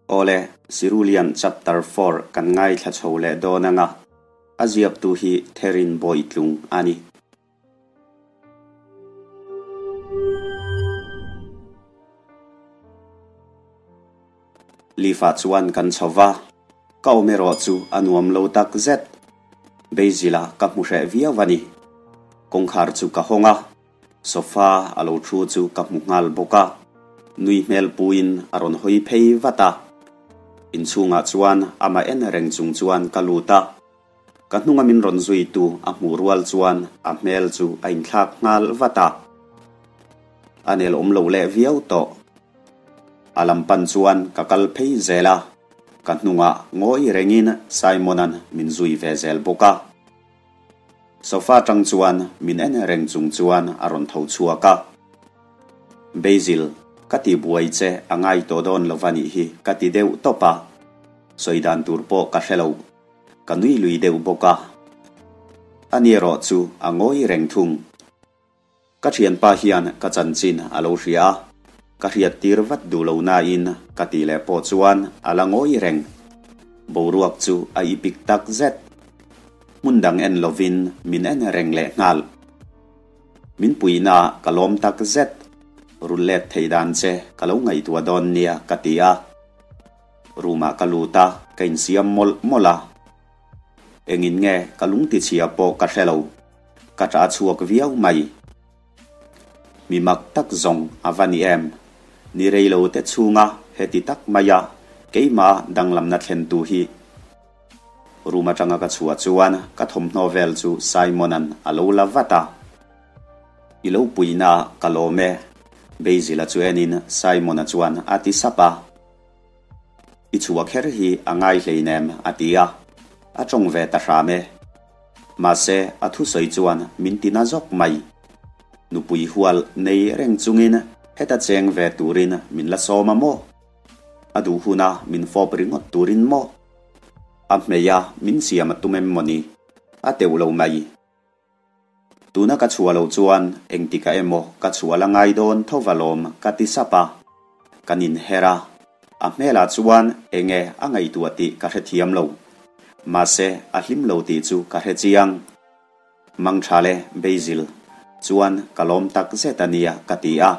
Awle, Sirulian Chapter 4 kan ngaithla chho leh dawn anga, a ziaktu hi Therin Bawitlung a ni. Lift-ah chuan kan chho va, ka awm erawh chu a nuam lo tak zet. Basil-a ka hmu hreh viau a ni. Kawngkhar chu ka hawng a, sofa a lo thu chu ka hmu nghal bawk a, nui hmel puiin a rawn hawi phei vat a. Inchhungah chuan amah en reng chung chuan ka lut a. Ka hnunga min rawn zuitu a hmuh rual chuan a hmel chu a inthlak nghal vat a. A nel awm lo leh viau tawh. A lam pan chuan ka kal phei zel a, ka hnungah ngawi rengin Simon-a'n min zui ve zel bawk a. Sofa tang chuan min en reng chung chuan a rawn tho chhuak a. Basil, ka ti buai che a ngai tawh dawn lo va nih hi ka ti deuh tawp a. Sawi dan tur pawh ka hre lo. Ka nui lui deuh bawk a. Ani erawh chu a ngawi reng thung. Ka thianpa hian ka chanchin a lo hria a, ka hriat tir vat duh lo nain ka tih leh pawh chuan a la ngawi reng. Boruak chu a ipik tak zet. Hmun dang en lovin min en reng leh nghal. Min puihna ka lawm tak zet. Rul let thei dan che ka lo ngaihtuah dawn nia ka ti a. Room ah ka lut a, ka insiam mawlh mawlh a. Engin nge ka lung ti chhia pawh ka hre lo. Ka ṭah chhuak viau mai. Mi mak tak zawng a va ni em? Ni rei lo te chhunga heti tak maia keimah danglamna thlentu hi. Room aṭanga ka chhuah chuan ka thawmhnaw vel chu Simon-a'n a lo la vat a. I lo puina ka lawm e, Basil-a chu enin Simon-a chuan a ti sap a. I chhuah kher hi a ngai hleinem, a ti a. A tawng ve ta hram e. Mahse, a thusawi chuan min ti na zawk mai. Nupui hual nei reng chungin heta cheng ve turin min la sawm a maw? A duh huna min fawp ringawt turin maw? A hmeia min siam a tum em mawni? A teuh lo mai. Tuna ka chhuah loh chuan engtikah emaw ka chhuah la ngai dawn tho va lawm ka ti sap a. Kan inher a, a hmelah chuan enge a ngaihtuah tih ka hrethiam lo. Mahse a hlim lo tih chu ka hre chiang. Mangtha le Basil chuan ka lawm tak zet a nia ka ti a.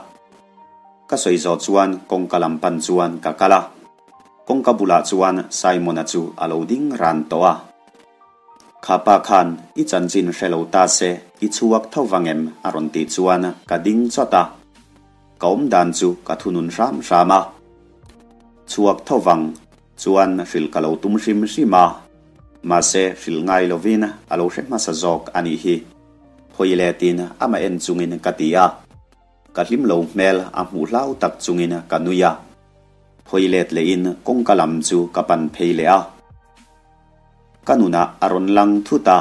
Ka sawi zawh chuan kawngka lam pan chuan ka kal a. Kawngka bulah chuan Simon-a chu a lo ding ran tawh a. Kha pa khan i chanchin hre lo ta se i chhuak tho vang em? a rawn tih chuan ka ding chawt a. Ka awm dan chu ka thunun hram hram a. Chhuak tho vang chuan hrilh ka lo tum hrim hrim a. Mahse hrilh ngai lovin a lo hre hmasa zawk a nih hi. Hawi letin amah en chungin ka ti a. Ka hlim lo hmel a hmuh hlau tak chungin ka nui a. Hawi let lehin kawngka lam chu ka pan phei leh a. Ka nunah a rawn lang thut a,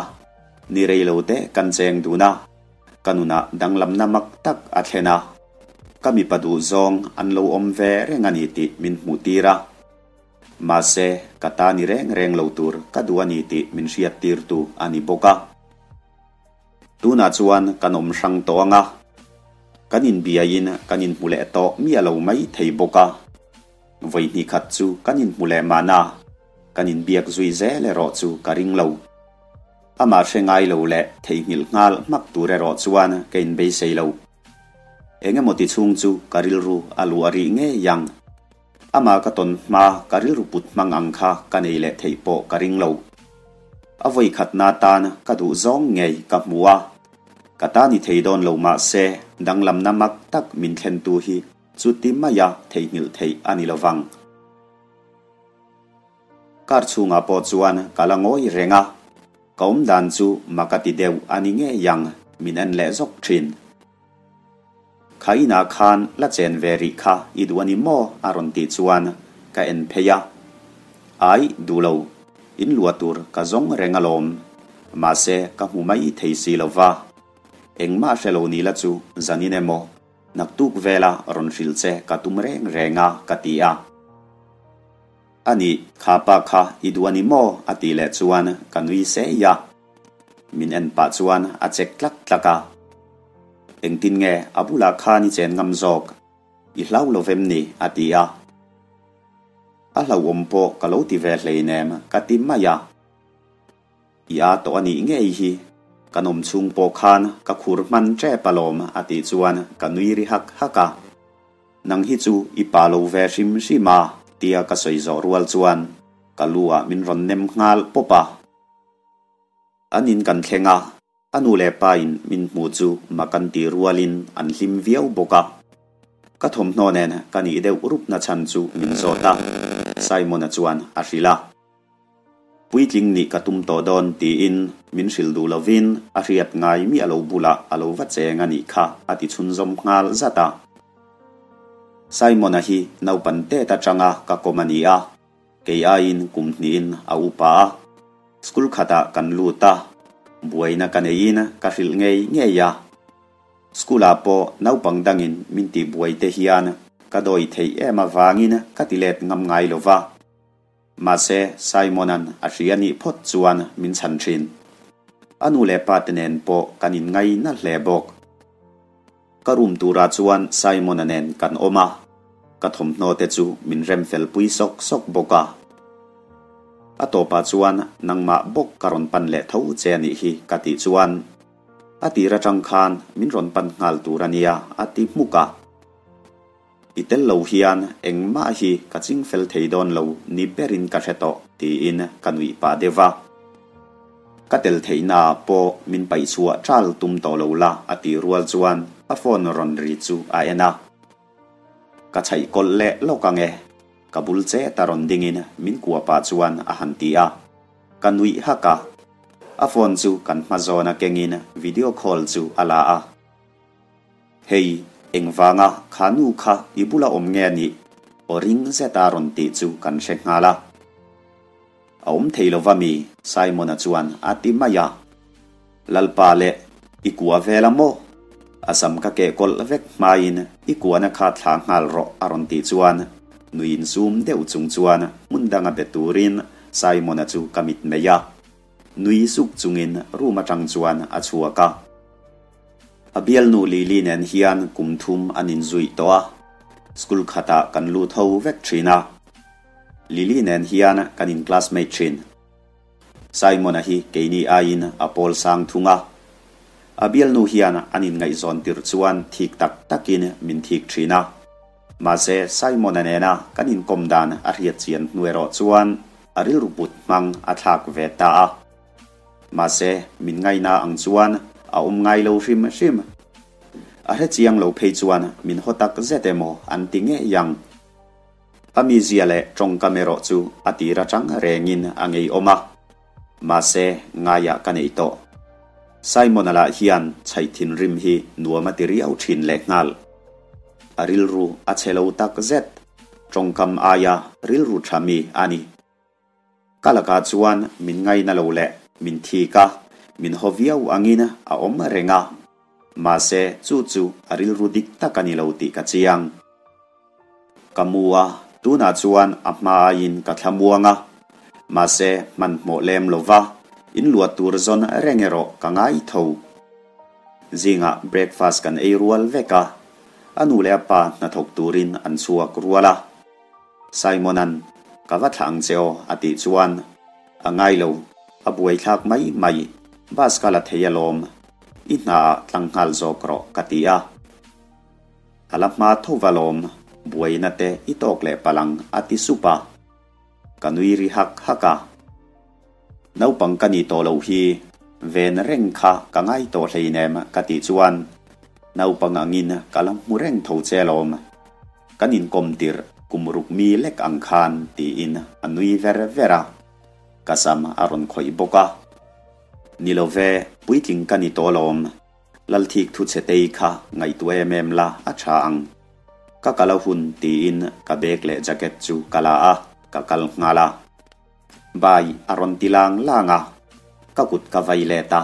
ni rei lo te kan cheng dun a, ka nunah danglamna mak tak a thlen a, ka mipa duh zawng an lo awm ve reng a ni tih min hmuh tir a. Mahse, ka ta ni reng reng lo tur ka duh a ni tih min hriat tir tu a ni bawk a. Tunah chuan kan awm hrang tawh ang a, kan inbiaiin kan inhmu leh tawh miah lo mai thei bawk a. Vawi hnih khat chu kan inhmu leh mahna, kan inbiak zui zel erawh chu ka ring lo. Amah hre ngai lo leh theihnghilh nghal hmak tur erawh chuan ka inbeisei lo. Eng emaw ti chhung chu ka rilru a luah rih ngei ang. Amah ka tawn hma ka rilru put hmang ang kha ka nei leh theih pawh ka ring lo. A vawi khatna tan ka duh zawng ngei ka hmu a. Ka ta ni thei dawn lo mahse danglamna mak tak min thlentu hi Chuti maia theihnghilh theih a ni lovang. Car chhungah pawh chuan ka la ngawi reng a, ka awm dan chu mak a ti deuh a ni ngei ang, min en leh zawk thin. Kha inah khan la chen ve rih kha i duh a ni maw? a rawn tih chuan ka en phei a. Ai, duh lo, in luah tur ka zawng reng alawm, mahse ka hmu mai thei si lova. Engmah hre lo ni la chu zanin emaw Naktuk vela rawn hrilh che ka tum reng reng a, ka ti a. A nih, kha pa kha i duh a ni maw? a tih leh chuan ka nui sei a. Min en pah chuan a chek tlak tlak a. Engtin nge a bulah khan i chen ngam zawk? I hlau lo vem ni? a ti a. A hlauhawm pawh ka lo ti ve hleinem ka ti mai a. I a tawh a nih ngei hi, kan awm chhung pawh khan ka khur hman tep alawm a tih chuan ka nui ri hak hak a. Nang hi chu i pa lo ve hrim hrim a tia ka sawi zawh rual chuan ka lu ah min rawn nem nghal pawp a. An in kan thleng a, a nu leh pa in min hmu chu mak an ti rualin an hlim viau bawk a. Ka thawmhnaw nen ka nih deuh rup na chhan chu min zawt a, Simon-a chuan a hrilh a. Puitling nih ka tum tawh dawn tiin min hrilh duh lovin a hriat ngai miah lo bulah a lo va cheng a nih kha a ti chhunzawm nghal zat a. Simon-a hi naupan tet atanga ka kawm a ni a, Kei aiin kum hnihin a upa a, school khatah kan lut a, buaina ka neiin ka hrilh ngei ngei a. School ah pawh naupang dangin min tih buai te hian ka dawi theih em avangin ka ti let ngam ngai lo va. Mahse Simon-a'n a hria nih phawt chuan min chhan thin. A nu leh pa te nen pawh kan inngai na hle bawk. Ka room turah chuan Simon-a nen kan awm a, ka thawmhnaw te chu min rem fel pui sawk sawk bawk a. A tawpah chuan nangmah bawk ka rawn pan leh tho che a nih hi ka tih chuan a tir atang khan min rawn pan nghal tur a nia a ti hmuk a. I tel lo hian engmah hi ka ching fel thei dawn lo ni berin ka hre tawh tiin ka nuih pah deuh a. Ka tel theihnaah pawh min paih chhuah ṭal tum tawh lo la a tih rual chuan a phone rawn ri chu a en a. Ka chhaih kawlh leh lawk ang e, ka bul chet a rawn dingin min kuah pah chuan a han ti a. Ka nuih hak a. A phone chu kan hma zawna kengin video call chu a la a. Hei, engvanga kha nu kha i bula awm nge a nih? Aw ring zeta rawn tih chu kan hre nghal a. A awm thei lova mi? Simon-a chuan a ti mai a. Lalpa leh, i kua vel a maw? A sam ka keh kawlh vek hmain i kuana kha thla nghal rawh a rawn tih chuan nui insum deuh chung chuan hmun danga be turin Simon-a chu ka mitmei a. Nui suk chungin room atang chuan a chhuak a. A bialnu Lily nen hian kum thum an inzuih tawh a, school khatah kan lut ho vek thin a. Lily nen hian kan in classmate thin. Simon-a hi keini aiin a pawl sang thung a. A bialnu hian an inngaihzawn tirh chuan thik tak takin min thik thin a. Mahse Simon-a nena kan inkawm dan a hriat chian hnu erawh chuan a rilru put hmang a thlak ve ta a. Mahse, min ngaina ang chuan a awm ngai lo hrim hrim. A hre chiang lo phei chuan min haw tak zet emaw an ti ngei ang. A mizia leh tawngkam erawh chu a tir atang rengin a ngeiawm a. Mahse, ngaiah ka neih tawh. Simon-a lah hian chhaih thinrim hi nuam a ti riau thin lehnghal. A rilru a chhe lo tak zet. Tawngkam aia rilru tha mi a ni. Ka lakah chuan min ngaina lo leh min thik a, min haw viau angin a awm reng a. Mahse, chu chu a rilru dik tak a ni lo tih ka chiang. Ka mu a, tunah chuan a hma aiin ka thla muang a. Mahse, hmanhmawh lem lo va, inluah tur zawn reng erawh ka ngai tho. Zingah breakfast kan ei rual vek a, a nu leh a pa hnathawk turin an chhuak rual a. Simon-a'n, Ka va thlah ang che aw, a tih chuan, A ngai lo, a buaithlak mai mai, bus ka la thei alawm, i hnaah tlang nghal zawk rawh, ka ti a. A la hma tho va lawm, buaina te i tawk leh palh ang, a ti sup a. Ka nui ri hak hak a. Naupang ka nih tawh loh hi, ven reng kha ka ngai tawh hleinem, ka tih chuan, Naupang angin ka la hmu reng tho che alawm. Kan inkawm tirh kum ruk mi lek ang khan tiin a nui ver ver a, ka sam a rawn khawih bawk a. Ni lo ve, puitling ka ni tawh alawm. Lalthik thu chhe tei kha ngaihtuah em em la a tha ang. Ka kal a hun tiin ka bag leh jacket chu ka la a, ka kal nghal a. Bye a rawn ti lang lang a, ka kut ka vai let a.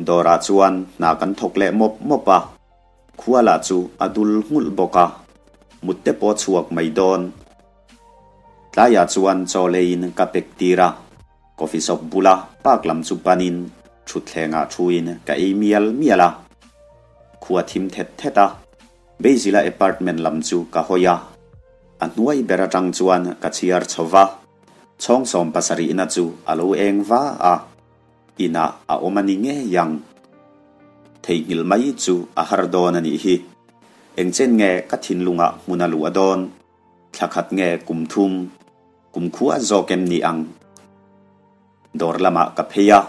Dawrah chuan hna kan thawk leh mawp mawp a. Khua lah chu a dul nghulh bawk a, mut te pawh chhuak mai dawn. Tlaiah chuan chaw leiin ka pek tir a, coffee shop bula park lam chu panin thutthlengah thuin ka ei mial mial a. Khua thim thet thet a, Basil-a apartment lam chu ka hawi a. A hnuai ber atang chuan ka chhiar chho va, chhawng sawmpasarihna chu a lo eng va a, inah a awm a ni ngei ang. Theihnghilh mai chu a har dawn a nih hi. Engchen nge ka thinlungah hmun a luh a dawn? Thla khat nge kum thum, kum khua zawk em ni ang? Dawr lamah ka phei a,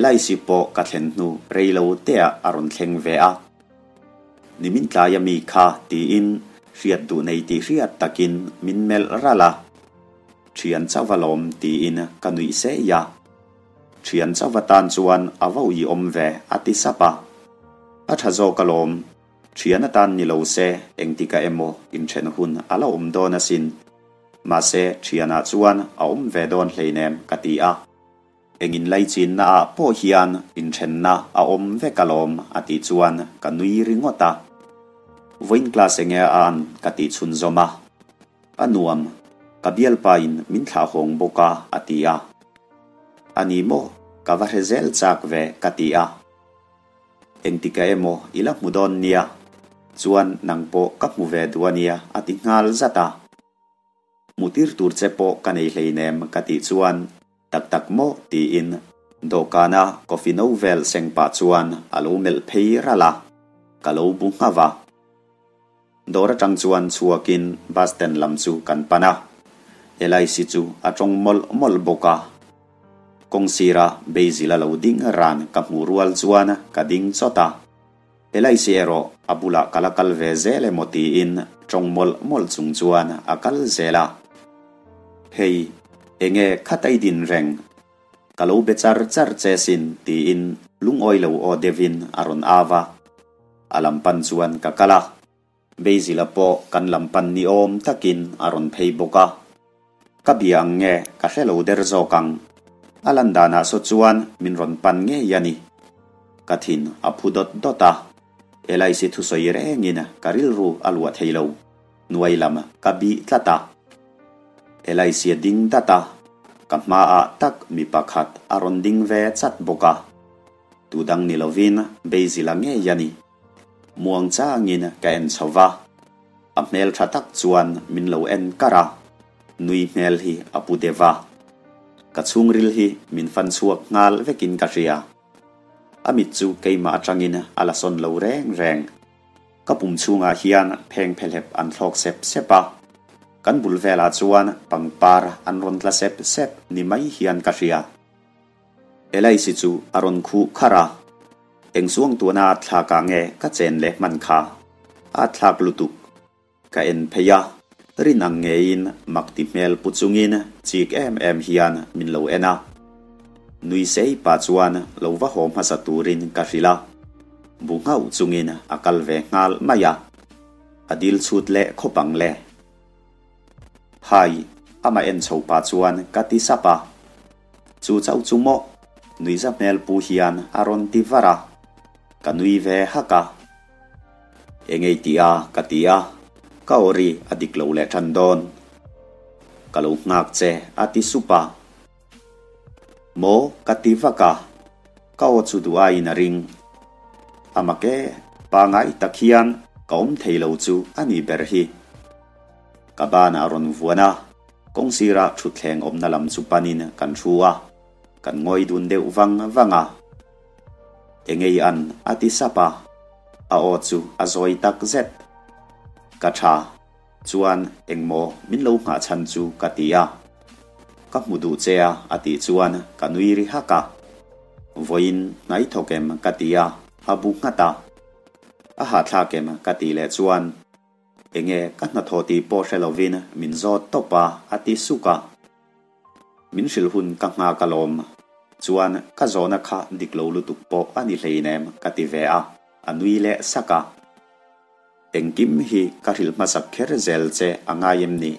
LIC pawh ka thlen hnu rei lo teah a rawn thleng ve a. Nimin tlaia mi kha tiin hriat duh nei tih hriat takin min melh ralh a. Thian chauh a lawm tiin ka nuih sei a. Thian chauh atan chuan a va ui awm ve a ti sap a. A tha zawk alawm, thian atan ni lo se engtikah emaw inthen hun a la awm dawn asin. Mahse, thianah chuan a awm ve dawn hleinem ka ti a. Eng inlaichinna ah pawh hian inthenna a awm vek alawm a tih chuan ka nui ringawt a. Vawiin class enge a an ka tih chhunzawm a. A nuam, ka bialpa in min thlah hawng bawk a a ti a. A ni maw, ka va hre zel chak ve ka ti a. Engtika emaw i la hmu dawn nia, chuan nang pawh ka hmu ve duh a nia a ti nghal zat a. Hmuh tir tur che pawh ka nei hleinem ka tih chuan tak tak maw tiin dawhkana coffee no vel seng pah chuan a lo melh phei ralh a, ka lo bu nghauh a. Dawr atang chuan chhuakin bus stand lam chu kan pan a, Elaisi chu a tawng mawlh mawlh bawk a. Kawng sira Basil a lo ding ran ka hmuh rual chuan ka ding chawt a. Elaisi erawh a bulah ka la kal ve zel emaw tiin tawng mawlh mawlh chung chuan a kal zel a. Hei, enge khat a i din reng? Ka lo be char char che sin tiin lungawi lo aw deuhin a rawn au a. A lam pan chuan ka kal a, Basil-a pawh kan lam pan ni awm takin a rawn phei bawk a. Ka bia ang nge ka hre lo der zawk ang. A lan danah saw chuan min rawn pan ngei a ni. Ka thin a phu dawt dawt a, Elaisi thusawi rengin ka rilru a luah thei lo. Hnuai lam ka bih tlat a. Elaisi a ding dat a, ka hmaah tak mi pakhat a rawn ding ve chat bawk a. Tu dang ni lovin Basil-a ngei a ni. Muang changin ka en chho va, a hmel tha tak chuan min lo en kar a, nui hmel hi a pu deuh a. Ka chhungril hi min fan chhuak nghal vekin ka hria. A mit chu keimah atangin a la sawn lo reng reng. Ka pum chhungah hian pheng phelhep an thlawk sep sep a, kan bul velah chuan pangpar an rawn tla sep sep ni mai hian ka hria. Elaisi chu a rawn khuh kharh a, Eng suang tuahna a thlak ah nge ka chen leh hman kha? A thlak lutuk. Ka en phei a, rin ang ngeiin mak ti hmel pu chungin chik em em hian min lo en a. Nui sei pah chuan lo va haw hmasa turin ka hrilh a, bu nghauh chungin a kal ve nghal mai a. A dil chhut leh khawp ang le. Hai, amah en chho pah chuan ka ti sap a. Chu chauh chu maw? Nuihza hmel pu hian a rawn ti var a, ka nui ve hak a. Engei ti a? ka ti a, ka aw ri a dik lo leh tan dawn. Ka lo nghak che a ti sup a. Maw? ka ti vak a, ka aw chu duh aiin a ring. A mak e, pangai tak hian ka awm thei lo chu a nih ber hi. Ka banah a rawn vuan a. Kawng sirah thutthleng awmna lam chu panin kan thu a, kan ngawi dun deuh vang vang a. Engei an a ti sap a, a aw chu a zawi tak zet. Ka tha, chuan engmaw min lo nghah chhan chu ka ti a. Ka hmu duh che a a tih chuan ka nui ri hak a. Vawiin hnai thawk em ka ti a, a bu nghat a. A hahthlak em ka tih leh chuan. Enge ka hnathawh tih pawh hre lovin min zawt tawp a, a ti suk a. Min hrilh hun ka nghak alawm. Chuan ka zawhna kha dik lo lutuk pawh a ni hleinem ka ti ve a, a nui leh sak a. Engkim hi ka hrilh hmasak kher zel che a ngai em ni?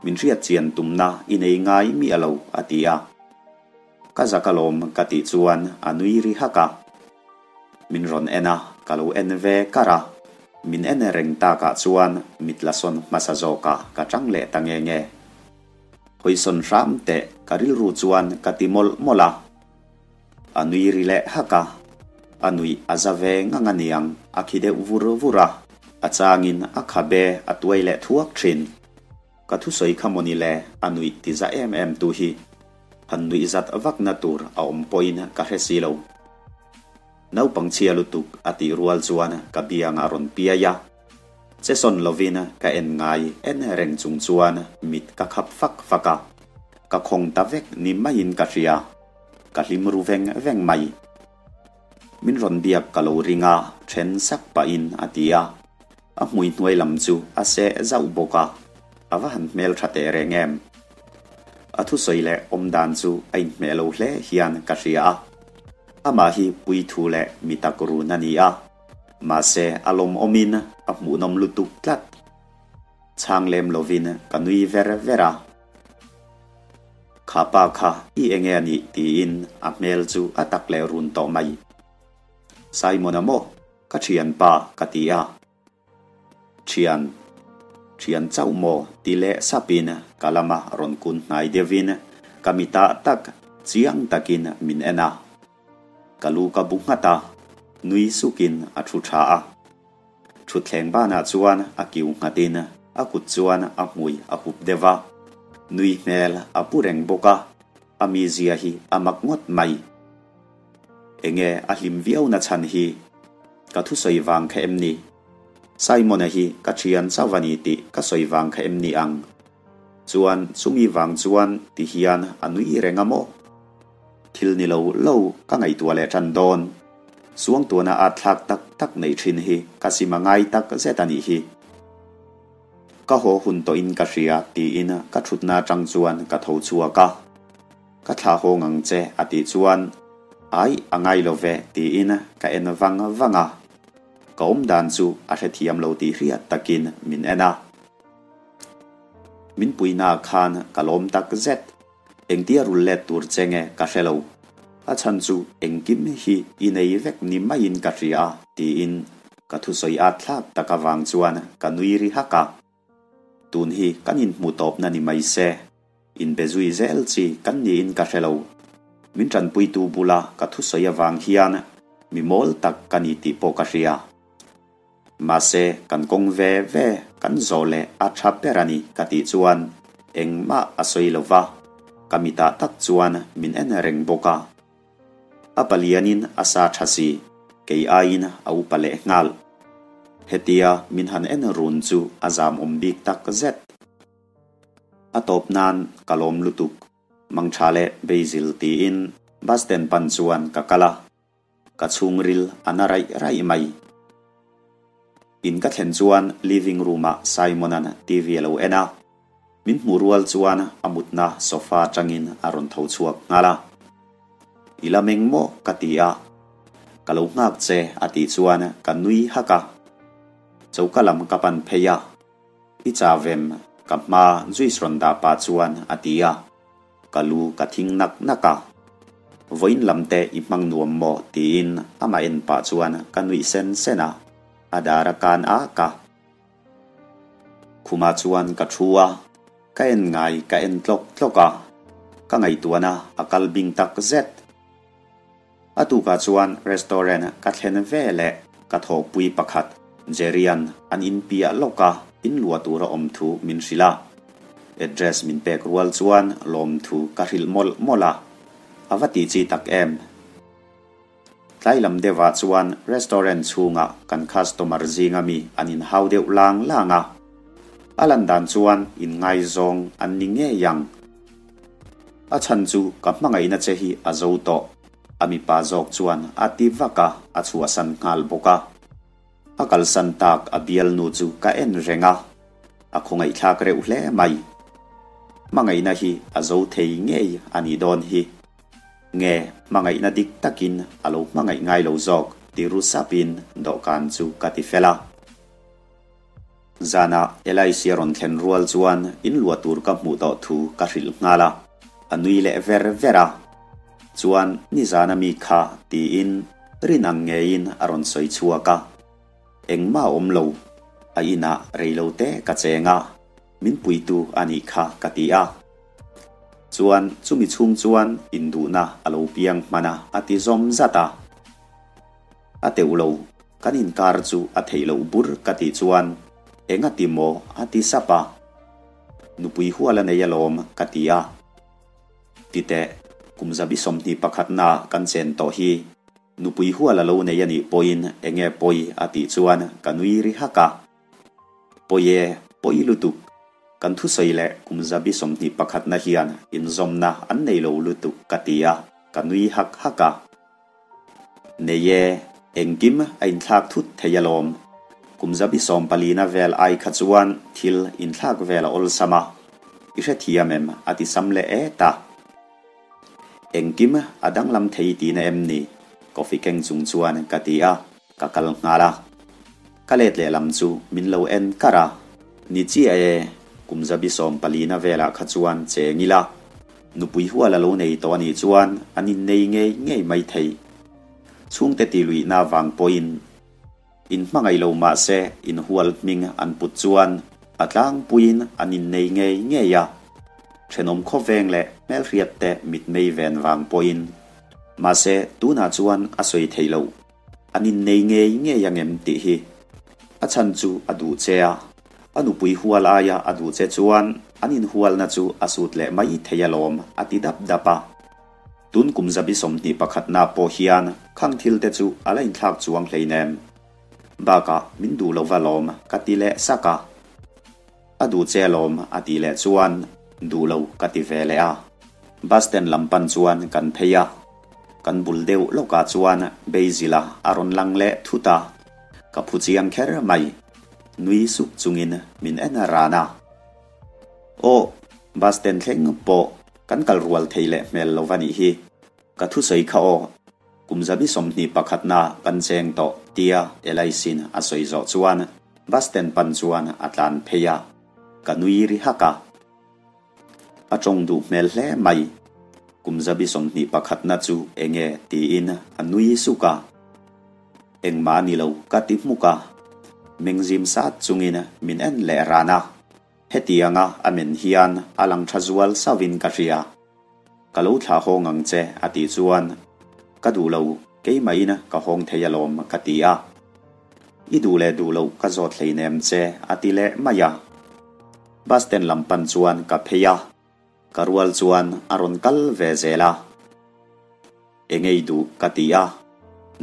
Min hriat chian tumna i nei ngai miah lo, a ti a. Ka zak alawm ka tih chuan a nui ri hak a. Min rawn en a, ka lo en ve kar a. Min en reng takah chuan mit la sawn hmasa zawkah ka chang leh ta nge nge. Hawisawn hram teh ka rilru chuan ka ti mawlh mawlh a. A nui ri leh hak a, a nuih a za ve ngang a niang a khi deuh vur vur a, a changin a khabe a tuai leh thuak thin. Ka thusawi kha mawni le a nuih ti za em em tu hi. Han nuih zat vakna tur a awm pawhin ka hre si lo. Naupang chhia lutuk a tih rual chuan ka biang a rawn piai a. Che sawn lovin ka en ngai en reng chung chuan mit ka khap fak fak a. Ka khawng ta vek ni maiin ka hria. Ka hlim ru veng veng mai. Min rawn biak ka lo ring a, then sak pahin a ti a. A hmui hnuai lam chu a seh zauh bawk a, a va han hmel tha teh reng em. A thusawi leh awm dan chu a inhmeh lo hle hian ka hria a. Amah hi puithu leh mi tak run a ni a, mahse a lawmawmin a hmuhnawm lutuk tlat. Chhang lem lovin ka nui ver ver a. Kha pa kha i enge a nih tiin a hmel chu a tak leh run tawh mai. Simon-a maw? Ka thianpa ka ti a. Thian, thian chauh maw ti leh sapin ka lama rawn kun hnai deuhin ka mitah tak chiang takin min en a. Ka lu ka bu nghat a, nui sukin a thu tha a. Thutthleng banah chuan a kiu nghatin a kut chuan a hmui a hup deuh a. Nui hmel a pu reng bawk a, a mizia hi a mak ngawt mai. Enge a hlim viau na chhan hi? Ka thusawi vang kha em ni? Simon-a hi ka thian chauh a ni tih ka sawi vang kha em ni ang? Chuan chumi vang chuan ti hian a nui reng a maw? Thil ni lo lo ka ngaihtuah leh tan dawn. Suangtuahna at thlak tak tak neih thin hi ka sim a ngai tak zet a nih hi. Ka haw hun tawhin ka hria tiin ka thutna atang chuan ka tho chhuak a. Ka thlah haw ngang che a tih chuan Ai a ngai lo ve tiin ka en vang vang a. Ka awm dan chu a hrethiam lo tih hriat takin min en a. Min puina khan ka lawm tak zet. Engtia rul let tur che nge ka hre lo. A chhan chu engkim hi i nei vek ni maiin ka hria a tiin ka thusawi at thlak tak avang chuan ka nui ri hak a. Tun hi kan inhmu tawpna ni mai se, inbe zui zel chi kan niin ka hre lo. Min tanpuitu bula ka thusawi avang hian mi mawl tak ka ni tih pawh ka hria. Mahse, kan kawng ve ve kan zawh leh a tha ber a ni ka tih chuan engmah a sawi lo va, ka mitah tak chuan min en reng bawk a. A palianin a sa tha si, kei aiin a upa leh nghal. Hetia min han en run chu a zam awm bik tak zet. A tawp nan ka lawm lutuk, mangtha leh Basil tiin bus stand pan chuan ka kal a. Ka chhungril a na raih raih mai. In ka thlen chuan living room ah Simon-a'n TV a lo en a. Min hmuh rual chuan a mutna sofa atangin a rawn tho chhuak nghal a. I la meng maw? ka ti a. Ka lo nghak che a tih chuan ka nui hak a. Choka lam ka pan phei a. I chavem ka hma juice rawn dah pah chuan a ti a. Ka lu ka thing nak nak a. Vawiin lam te i hmang nuam maw? tiin amah en pah chuan ka nuih sen sen a, a dar a kan ak a. Khumah chuan ka thu a, ka en ngai ka en tlawk tlawk a, ka ngaihtuahna a kal bing tak zet. A tukah chuan restaurant ka thlen ve leh ka thawhpui pakhat Jerry-a'n an inpiah lawk a inluah tur a awm thu min hrilh a. Address min pek rual chuan lawmthu ka hrilh mawlh mawlh a, a va tih chi tak em? Tlai lam deuhah chuan restaurant chhungah kan customer zinga mi an inhau deuh lang lang a. A lan dan chuan inngaizawng an ni ngei ang. A chhan chu ka hmangaihna che hi a zo tawh, a mipa zawk chuan a ti vak a, a chhuahsan nghal bawk a. A kalsan tak a bialnu chu ka en reng a, a khawngaihthlak reuh hle mai. Hmangaihna hi a zo thei ngei a nih dawn hi. Nge hmangaihna dik takin a lo hmangaih ngai lo zawk ti ru sapin dawhkan chu ka ti fel a. Zanah LIC a rawn thlen rual chuan in luah tur ka hmuh tawh thu ka hrilh nghal a, a nui leh ver ver a. Chuan nizan a mi kha tiin rin ang ngeiin a rawn sawi chhuak a. Engmah a awm lo, a inah rei lo te ka cheng a, min puitu a nih kha ka ti a. Chuan chumi chhung chuan induhna a lo piang hman a, a ti zawm zat a. A teuh lo, kan inkar chu a theih loh bur ka tih chuan eng a ti maw? a ti sap a. Nupui hual a nei alawm, ka ti a. Titeh, kum zabi 21 kan chen tawh hi. Nupui hual a lo nei a nih pawhin eng nge pawi a tih chuan ka nui ri hak a. Pawi e, pawi lutuk. Kan thusawi leh kum 21 hian inzawmna an nei lo lutuk ka ti a, ka nui hak hak a. Nei e, engkim a inthlak thut thei alawm. Kum 14 vel ai kha chuan thil inthlak vel a awlsam a, i hrethiam em a ti sam leh et a. Engkim a danglam thei tihna em ni? Coffee keng chung chuan ka ti a, ka kal nghal a. Ka let lehlam chu min lo en kar a. Ni chiah e, kum 14 velah kha chuan cheng ila. Nupui hual a lo nei tawh a nih chuan an innei ngei ngei mai thei. Chhungte ti luihna avang pawhin inhmangaih lo mah se inhual hming an put chuan a tlangpuiin an innei ngei ngei a. Thenawm khawveng leh hmelhriat te mitmei ven vang pawhin. Mahse tunah chuan a sawi theih loh. An innei ngei ngei ang em tih hi. A chhan chu a duh che a. A nupui hual aia a duh che chuan an inhualna chu a sut leh mai thei alawm, a ti dap dap a. Tun kum 21 pawh hian khang thil te chu a la inthlak chuang hleinem. Bakah min duh lo va lawm, ka ti leh sak a. A duh che alawm, a tih leh chuan duh lo ka ti ve leh a. Bus stand lam pan chuan kan phei a. Kan bul deuh lawkah chuan Basil a a rawn lang leh thut a. Ka phu chiang kher mai. Nui suk chungin min en a ran a. Aw, bus stand thleng pawh kan kal rual thei leh hmel lo va nih hi. Ka thusawi kha aw, kum 21 kan cheng tawh tia Elaicin a sawi zawh chuan bus stand pan chuan a tlan phei a. Ka nui ri hak a. A tawng duh hmel hle mai. Kum 21 chu eng nge tiin a nui suk a. Engmah a ni lo ka ti hmuk a. Mengzim sat chungin min en leh ran a. Hetianga a men hian a lang tha zual sauhin ka hria. Ka lo thlah hawng ang che a tih chuan ka duh lo keimahin ka hawng thei alawm ka ti a. I duh leh duh loh ka zawt hleinem che a ti leh mai a. Bus stand lam pan chuan ka phei a. Ka rual chuan a rawn kal ve zel a. Engei duh ka ti a.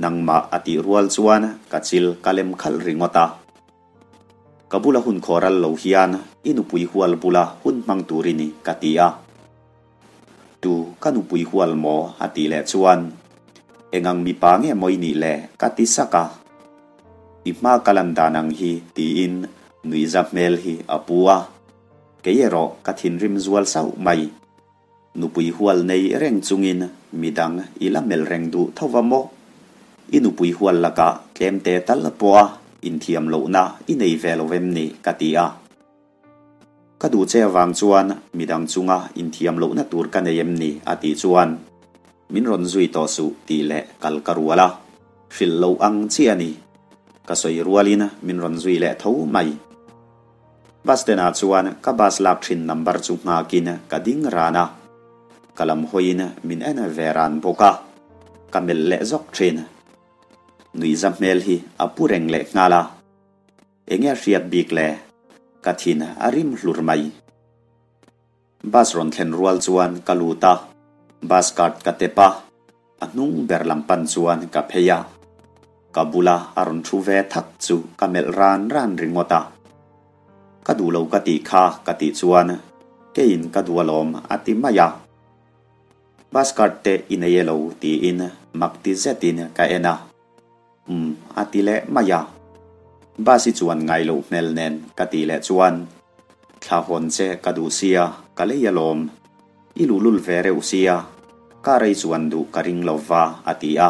Nangmah a tih rual chuan ka chil ka lem khalh ringawt a. Ka bula hun khawral lo hian i nupui hual bula hun hmang tur i ni ka ti a. Tu ka nupui hual maw a tih leh chuan engang mipa nge maw i nih le ka ti sak a. I hma ka lan dan ang hi tiin nuihza hmel hi a pu a. Kei erawh ka thinrim zual sauh mai. Nupui hual nei reng chungin midang i la melh reng duh tho va maw? I nupui hual lakah tlemte tal pawha inthiam lohna i nei ve lo em ni? ka ti a. Ka duh che avang chuan midang chunga inthiam lohna tur ka nei em ni? a tih chuan min rawn zui tawh suh tih leh kal ka rual a. Hrilh loh ang chi a ni. Ka sawi rualin min rawn zui leh tho mai. Bus stand ah chuan ka bus lak thin number chu nghakin ka ding ran a. Ka lam hawiin min en ve ran bawk a. Ka melh leh zawk thin. Nuihza hmel hi a pu reng leh nghal a. Enge a hriat bik le? Ka thin a rim hlur mai. Bus rawn thlen rual chuan ka lut a. Bus card ka tep a. A hnung ber lam pan chuan ka phei a. Ka bula a rawn thu ve thak chu ka melh ran ran ringawt a. Ka duh lo ka tih kha ka tih chuan keiin ka duh alawm a ti mai a. Bus card te i nei elo tiin mak ti zetin ka en a. Umm a ti leh mai a. Bus i chuan ngai loh hmel nen ka tih leh chuan thla hawn che ka duh sia ka lei alawm. I luhlul ve reuh sia ka rei chuan duh ka ring lo va a ti a.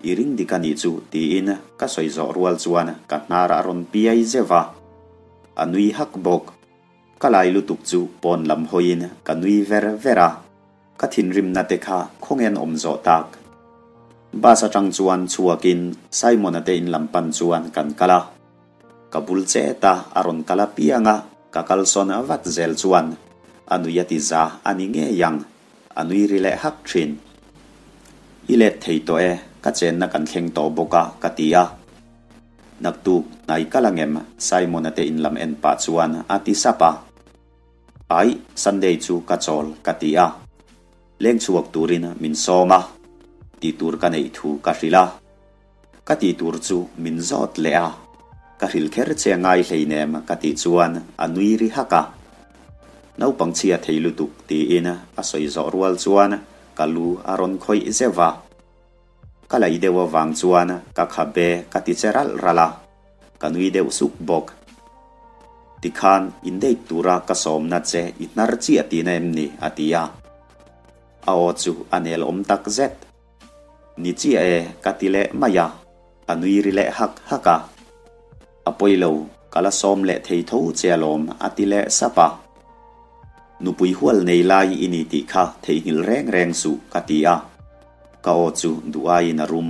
I ring dik a nih chu tiin ka sawi zawh rual chuan ka hnar a rawn piai zeuh a. A nui hak bawk. Ka lai lutuk chu pawn lam hawiin ka nui ver ver a. Ka thinrimna te kha khawngen awm zawh tak. Bus atang chuan chhuakin Simon-a te in lam pan chuan kan kal a. Ka bul chet a, a rawn kal apiang a, ka kalsawn vat zel chuan a nui a ti za a ni ngei ang. A nui ri leh hak thin. I let thei tawh e, ka chenna kan thleng tawh bawk a, ka ti a. Naktuk hnai kal angem? Simon-a te in lam en pah chuan a ti sap a. Aih, Sunday chu ka chawl ka ti a. Leng chhuak turin min sawm a, tih tur ka neih thu ka hrilh a. Ka tih tur chu min zawt leh a, ka hrilh kher che a ngai hleinem ka tih chuan a nui ri hak a. Naupang chhia thei lutuk tiin a sawi zawh rual chuan ka lu a rawn khawih zeuh a. Ka laih deuh avang chuan ka khabe ka ti che ralh ralh a, ka nui deuh suk bawk. Tikhan in date tura ka sawmna che i hnar chiah tihna em ni? a ti a. A aw chu a nel awm tak zet. Ni chiah e ka ti leh mai a, a nui ri leh hak hak a. A pawi lo, ka la sawm leh thei tho che alawm a ti leh sap a. Nupui hual nei lai i ni tih kha theihnghilh reng reng suh ka ti a, ka aw chu duh aiin a rum.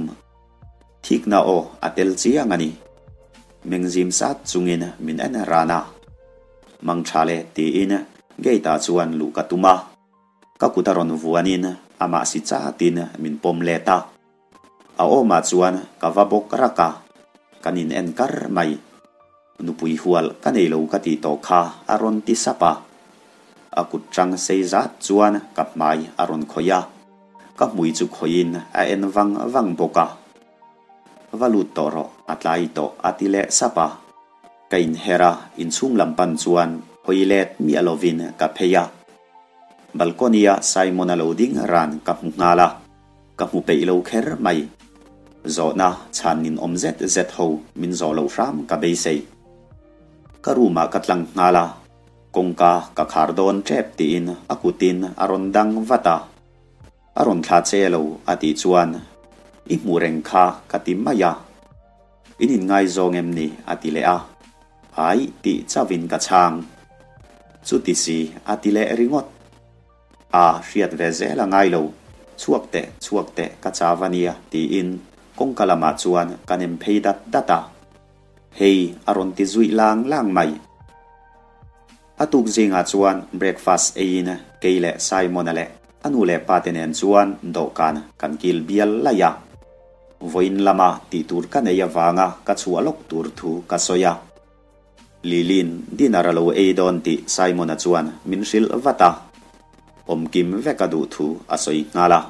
Thikna aw a tel chiang a ni. Mengzim sat chungin min en ran a. Mangtha le tiin gate ah chuan luh ka tum a. Ka kut a rawn vuanin amah si chatin min pawm let a. A awmah chuan ka va bawk rak a, kan in en kar mai. Nupui hual ka nei lo ka tih tawh kha a rawn ti sap a. A kut chang sei zat chuan ka hmai a rawn khawih a, ka hmui chu khawihin a en vang vang bawk a. Va lut tawh rawh, a tlai tawh a ti leh sap a. Ka inher a, inchhung lam pan chuan hawi let miah lovin ka phei a. Balcony-a Simon-a lo ding ran ka hmu nghal a, ka hmu peih lo kher mai. Zawhna chhan nin awm zet zet ho min zawh loh hram ka beisei. Ka room-ah ka tlang nghal a, kawngka ka khar dawn tep tiin a kutin a rawn dang vat a. A rawn thla che lo a tih chuan i hmuh reng kha ka ti mai a. In inngaizawng em ni? a ti leh a. Aih tih chauhin ka chhang. Chuti si a ti leh ringawt. A hriat ve zel a ngai lo. Chhuak teh, chhuak teh ka chau a nia tiin kawngka lamah chuan ka nem phei dat dat a. Hei a rawn ti zuih lang lang mai. A tuk zingah chuan breakfast eiin kei leh Simon-a leh a nu leh pa te nen chuan dawhkan kan kil bial laih a. Vawiin lama tih tur ka nei avanga ka chhuah lawk tur thu ka sawi a. Lili'n dinner a lo ei dawn tih Simon-a chuan min hrilh vat a. Awmkim vek a duh thu a sawi nghal a.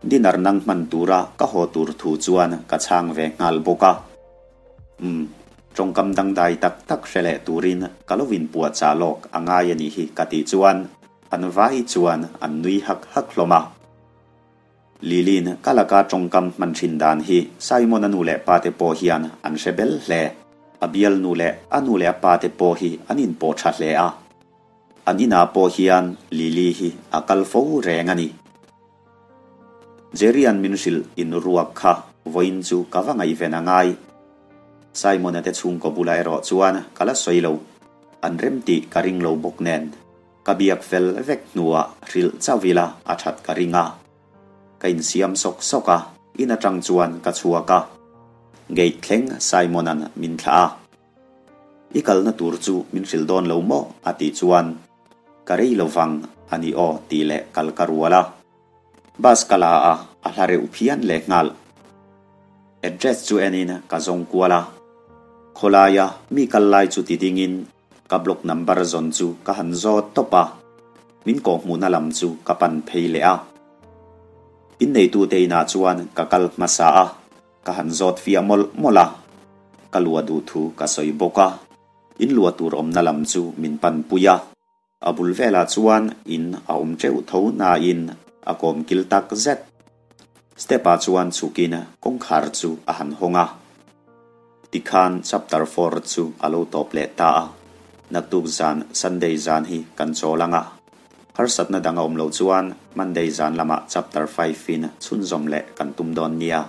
Dinner nang hman tura ka haw tur thu chuan ka chhang ve nghal bawk a. Umm, tawngkam dangdai tak tak hre leh turin ka lo inpuahchah lawk a ngai a nih hi ka tih chuan an vai chuan an nui hak hak hlawm a. Lili'n ka laka tawngkam hman thin dan hi Simon-a nu leh pa te pawh hian an hre bel hle. A bialnu leh a nu leh a pa te pawh hi an inpawh tha hle a. An inah pawh hian Lily hi a kal fo reng a ni. Jerry-a'n min hrilh in ruak kha vawiin chu ka va ngaihven a ngai. Simon-a te chhungkaw bulah erawh chuan ka la sawi lo. An rem tih ka ring lo bawk nen. Ka biak fel vek hnuah hrilh chauh ila a that ka ring a. Ka insiam sawk sawk a, in atang chuan ka chhuak a. Gate thleng Simon-a'n min thlah a. I kalna tur chu min hrilh dawn lo maw? a tih chuan ka rei lo vang a ni aw tih leh kal ka rual a. Bus ka la a, a hla reuh phian leh nghal. Address chu enin ka zawng kual a. Khawlaia mi kal lai chu ti dingin ka block number zawn chu ka han zawt tawp a, min kawhhmuhna lam chu ka pan phei leh a. Inneitute inah chuan ka kal hmasa a. Ka han zawt fiah mawlh mawlh a, ka luah duh thu ka sawi bawk a, in luah tur awmna lam chu min panpui a, a bul velah chuan in a awm teuh tho nain a kawm kil tak zet. Step ah chuan chhukin kawngkhar chu a han hawng a, tikhan chapter four chu a lo tawp leh ta a, naktuk zan Sunday zan hi kan chawl ang a, harsatna dang a awm loh chuan Monday zan lamah chapter five in chhunzawm leh kan tum dawn nia.